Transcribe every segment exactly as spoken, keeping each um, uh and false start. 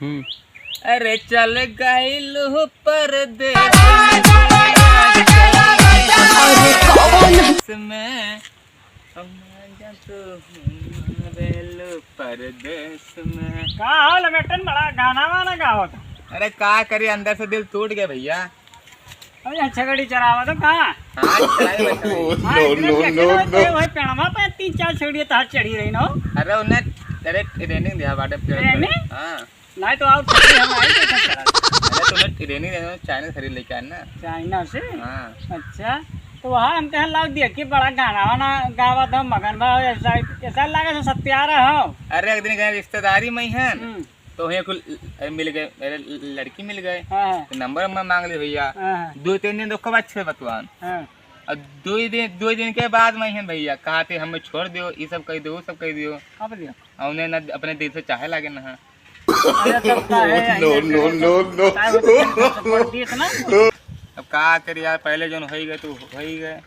हम्म। अरे चल गइलू परदेस में, अरे कौन? में, हम जा तू हमारे परदेस में। का हो लपेटन, बड़ा गाना वाना गावत? अरे का करी, अंदर से दिल टूट गया भइया। अरे, छगड़ी चरावत हो का? हाँ, चराई बच्चा। हाँ, इतने देखे ना, ते वही पेड़वा पे तीन चार छगड़ी तहार चढ़ी रही ना। अरे, उन्हें, अरे, training दिया बाटे पेड़ पे। Training? हाँ। नहीं तो और छगड़ी हम आई तो चरा। अरे, तुम्हें training देना, China खरीद लेके आना। China से? हाँ। अच्छा, तो वहाँ हम कहें लाओ देखिए, बड़ा गाना वाना गावत हो, मगन भाव, ऐसा, ऐसा लगे से सत्यारा हो। अरे, एक दिन गए रिश्तेदारी में ही है। हम्म। तो वहीं कुल, अरे, मिल गए, अरे, लड़की मिल गए। हाँ। तो number वम्बर मांग ली भइया। हाँ। दो तीन दिन तो खूब अच्छे बतवान। हाँ। और दो ही दिन, दो दिन के बाद में ही भइया कहा थे, "हमें छोड़ दियो, ये सब कह दियो, वो सब कह दियो।" अब दियो। और उन्हें ना अपने दिल से चाहे लागे ना। अरे, तब का है, no, no, no, no। का होता है, छोड़ दिए थे ना। अब का करी यार, पहले जौन हो ही गए तो हो ही गए।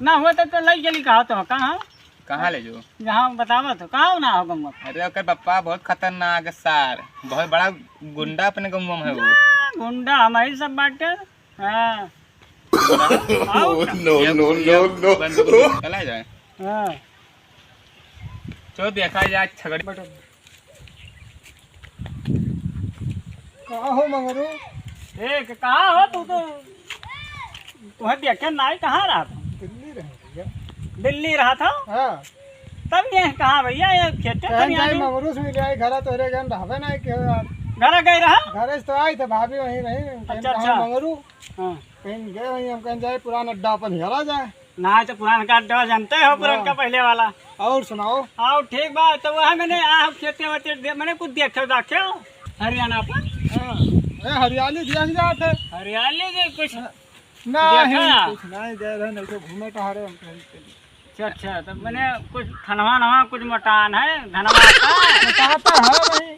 ना होता तो लई चली कहा तो, कहाँ? कहाँ ले जो? जहाँ बतावत हो, कहाँ ना हो गंगवा? अरे, ओकर पप्पा बहुत खतरनाक है सार, बहुत बड़ा गुंडा अपने गंगवा में है वो। ना, गुंडा हमारी सब बाटे। हाँ। गुंडा? आओ ना। No, no, no, no। बंद कर दो, चला जाए। हाँ। चलो देखा जाए छगड़ी। का हो मंगरू? ए, क-, कहाँ हो तू तो? तुहे देखे नाई, कहाँ रहत हो? दिल्ली रहे भइया। दिल्ली रहत हो? हाँ। तब ये कहाँ भइया, ये खेते कहन खरियाने? जाई मंगरू से मिल आई, घरा तोहरे गन रहबे नाई के यार। घरा गए रहा? घरे से तो आई थे, भाभी वहीं रही। अच्छा, कहाँ अच्छा। मंगरू? हाँ। कहीं गए वहीं, हम कहन जाए पुरान अड्डा अपन हेरा जाए। ना, तो पुरानका अड्डा जानते हो, पुरानका हाँ। पहले वाला। और सुनाओ? आओ, ठीक बा। तो वह मैंने, आ, खेते वेते दे-, मैंने कुछ देखे दाखे हो, हरियाणा पर। हाँ, ए, हरियाली देख जात है। हरियाली के कुछ हाँ, नहीं, देखा? कुछ नहीं, गए रहे, नहीं तो घूमे टहरे हम कहीं पे। अच्छा, अच्छा, तो मैंने कुछ थनवा नवा, कुछ मोटान है, धनवा का? मोटान तो है भाई।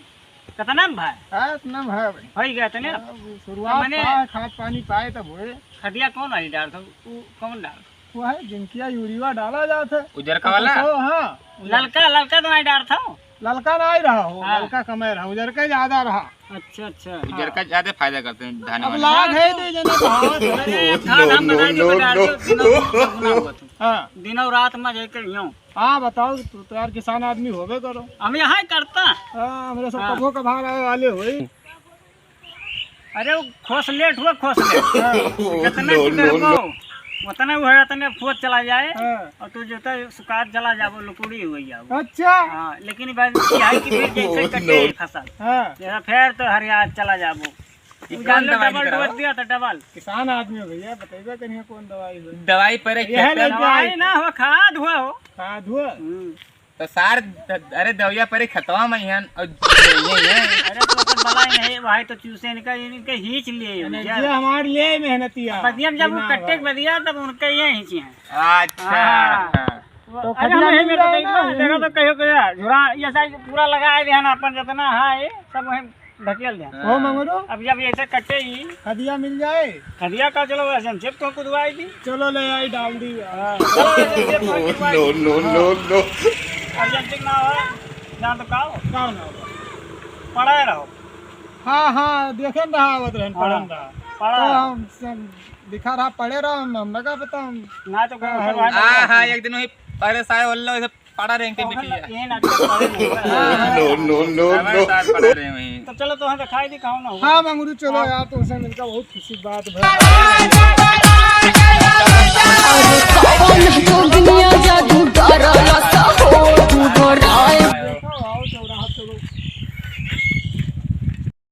कितना में भाई? हाँ, इतना में है भाई। हो ही गया इतने? हाँ, वो शुरुआत तो मैंने पाए, खाद पानी पाए तब हुए। खदिया कौन वाली डालत हो? वो कौन डाल? वो है, जिंकिया यूरिया डाला जात है। उजरका वाला? तो हाँ। ललका, ललका तो नहीं डालत हो? ललका नहीं रहा हो, हाँ। ललका कम रहा, उजरका ज्यादा रहा। अच्छा, अच्छा। उजरका ज्यादा फायदा करते हैं धान अब वाले। लाग है दे जने भाव। अरे, खाद हम no, no, बनाए no, के डाल no। दो, दिनों रात में जैसे यूं। हाँ, बताओ, तू तो यार किसान आदमी होबे करो। हम यहाँ ही करता। हाँ, हमरे सब हाँ। कभो कभार आवे वाले होई। अरे, वो खोस लेट हुआ, खोस लेट। हाँ। जितना no, तू no, करबो, no। उतने वो है, उतने फुआ चला जाए। हाँ। और तू जो तो सुकात चला जाबो, लुकुड़ी हुई जाबो। अच्छा। हाँ, लेकिन ई बात ई है कि फिर जैसे कटे no। फसल। हाँ। जैसा फिर तो हरियार चला जाबो। ई उ कौन जान लो दवाई डबल निकला डोज हो? दिया था, डबल। किसान आदमी हो भैया, बतइबे करिए कौन दवाई हो। दवाई परे यह खेत पे। नहीं दवाई ना हो, खाद हुआ हो। खाद हुआ? हम्म। तो सार द-, अरे दवैया परे खेतवा में ही हन और ये, ये, ये। अरे तो ओकर बलाई नहीं, भाई तो चूसे इनका, इनके हीच लिए अरे भैया। जे हमार लिए मेहनतिया। बदिया में जब वो बिना कट्टे के भाई। बदिया तब उनके ये हीच हैं। अच्छा। हाँ। तो अरे खदिया हम यही मिल में जाए बताइए ना, ना, यही। देखो तो कहियो कहियो झुरा, ये साइड पूरा लगाए दिया ना अपन जितना है, सब वहीं ढकेल दे। हाँ। हो मंगरू? अब जब ऐसे कटे ही। खदिया मिल जाए? खदिया का चलो, वैसे हम जेब तो कुदवाई दी। चलो ले आई, डाल दी। हाँ, चलो, वैसे जेब तो कुदवाई दी। No, no, no, no। अब जब तक ना हो, जान तो का हो? का ना हो? पड़ा रहो। हाँ, हाँ, देखे न रहा, आवत रहन, हाँ, पड़न रहा। पड़ा तो रहो। हम सब दिखा रहा, पड़े रहो, हम, हम लगा पता हम। ना तो कोई हाँ, ऊपर वाला हाँ, नहीं हाँ, आता। एक दिन वही परे साए वल्लो, पड़ा रहे इनके ओहन बिटिया। ये ना तो पड़े नहीं बा। No, no, no, हमारे no। साथ पड़ा रहे वहीं। तो चलो, तो हम दिखाई दी, कौन ना हुआ। हाँ, मंगरू, चलो हाँ। यार, तुमसे मिलकर बहुत खुशी की बात है।